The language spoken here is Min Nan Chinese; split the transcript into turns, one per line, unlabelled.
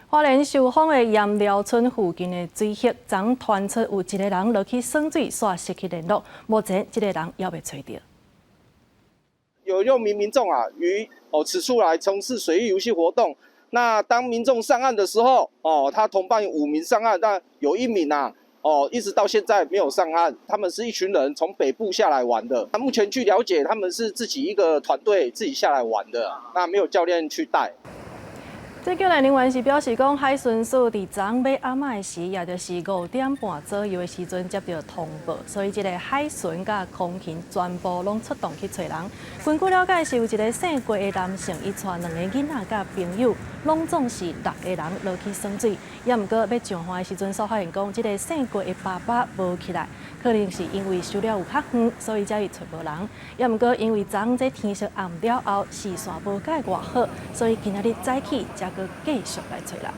花蓮壽豐的鹽寮村附近的水域，昨傳出有一个人落去耍水，煞失去聯絡，目前這个人猶未揣著。
有六名民眾啊，於此處來從事水域遊戲活動。那當民眾上岸的時候，他同伴五名上岸，但有一名啊，一直到現在沒有上岸。他們是一群人從北部下來玩的。那目前據了解，他們是自己一個團隊自己下來玩的，那沒有教練去帶。
這救援人員是表示講，海巡署佇昨尾暗仔的時，也就是5點半左右的時陣接著通報，所以這个海巡佮空勤全部攏出動去揣人。根據了解，是有一个姓郭的男性，伊帶兩个囡仔佮朋友，攏總是六个人落去耍水。也毋過欲上岸的時陣，煞發現講，這个姓郭的爸爸無起來，可能是因為收了有較遠，所以才會揣無人。也毋過因為昨這天色暗了後，視線無蓋偌好，所以今仔日早起才閣繼續來揣人。